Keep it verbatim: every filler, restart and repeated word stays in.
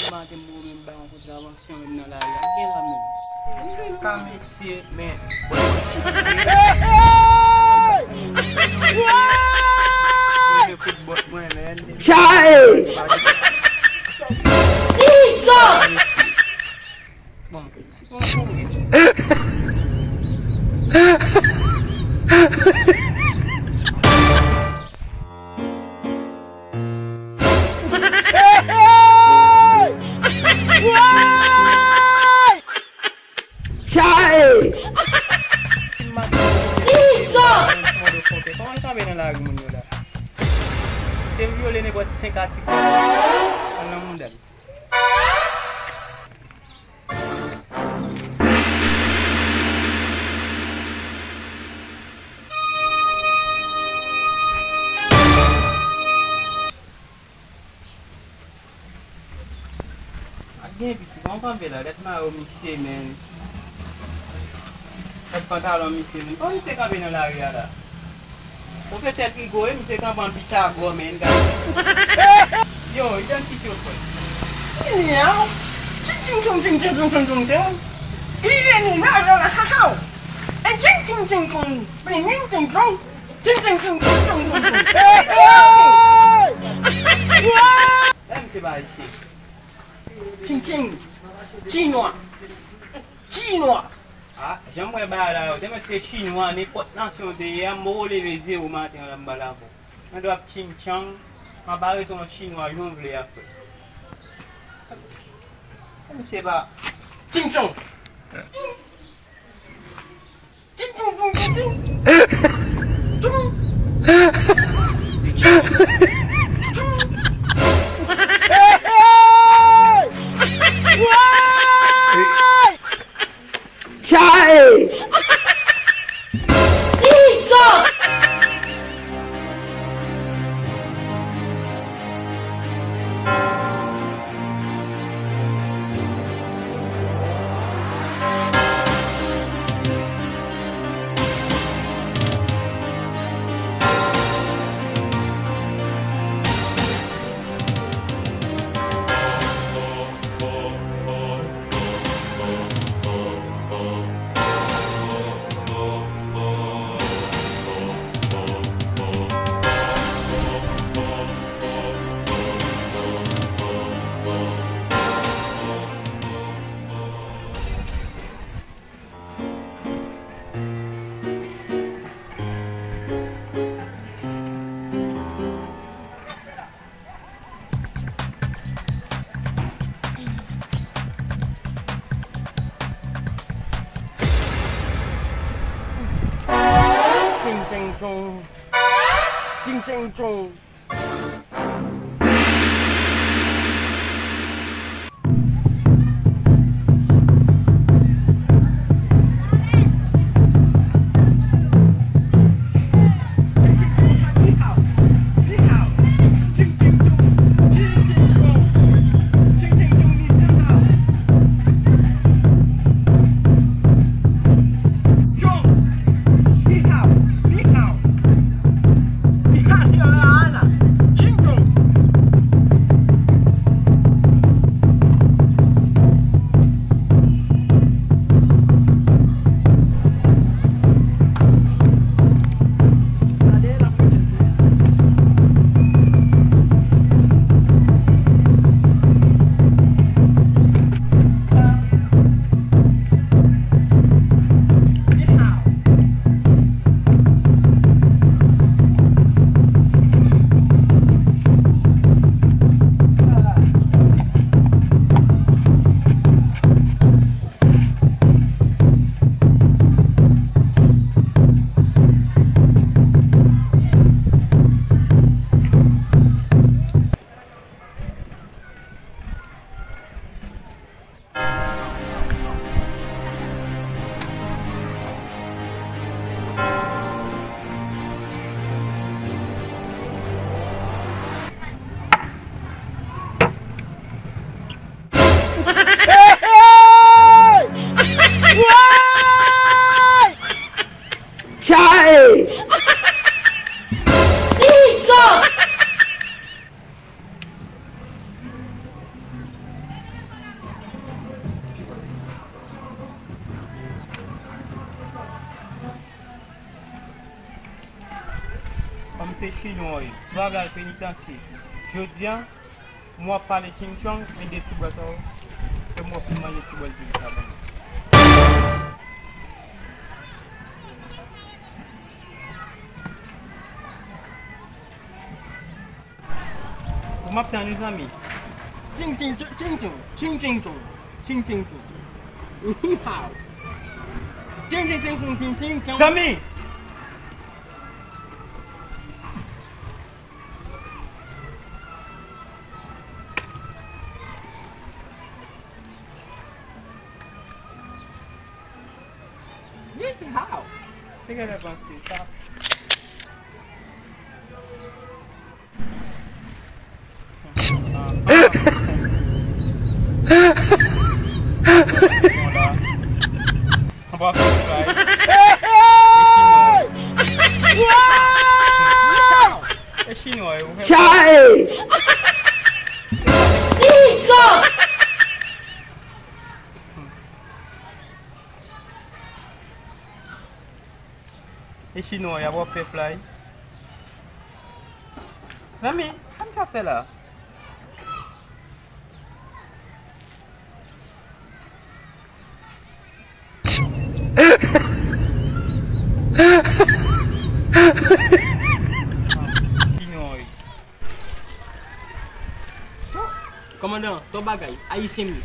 Maten m poko menm bay yon kontravansyon menm nan lari a. Gen la menm. Ka mesye, men. Mwen kout bòt mwen, men. Chai! Jesus! Bon, se pa kouri. Chai! Jesus! Kòman l kanpe nan lari moun yo la? Te vyole nenpòt senk atik. Al nan mouda l. Ak gen piti, kòman kanpe la? Gad mayo misye, men. Gad pantalon misye, men. Kòman misye kanpe nan lari a la? Pwofesè Trigo, wi, misye kanpe an Pitagò, men, gade. Yo, idantifye w, frè. Li a. Ting, ting, tong, ting, ting, tong, tong, tong, tong. Li vini la, la, la, ha, ha. E ting, ting, ting, tong. Ting, ting, ting, tong. Ting, ting, ting, tong, tong, tong, tong. Hey, hey! Hey, misye pa ayisyen. Ting, ting. Chinwa. Chinwa. Ah, jan m wè bagay la yo, tèlman se chinwa, nenpòt nasyon w te ye a, m poko leve zewo maten an la m pale avè w. Mwen dwe ap ching chang, m ap arete yon chinwa jan w vle a, frè. M se pa. Ching chong. Ching chong, chong, chong, chong. Chong. Chong. Chong. Hey, hey! Chai! Jesus! Ting, ting, tong. Ting, ting, tong. Chae! Jesus! Kòm se chinwa w ye, swa w al penitansye. Jodi a, m w ap pale ching chong, men de ti bwa sa yo, ke m w ap fin manje ti bòl diri sa ban m. Ou m ap tann wi zanmi. Ching ching chong, ching ching chong, ching ching chong, ching ching chong. Hee haw. Ching ching ching ching ching ching chong. Zanmi! Hee haw. Se genlè panse sa. Anba fè fly. E chinwa yo. E chinwa yo. Chae! Jesus! E chinwa y ap wè fè fly. Zanmi, sa m sa fè la? Chinwa yo. Kòmandan, twòp bagay, ayisyen m ye.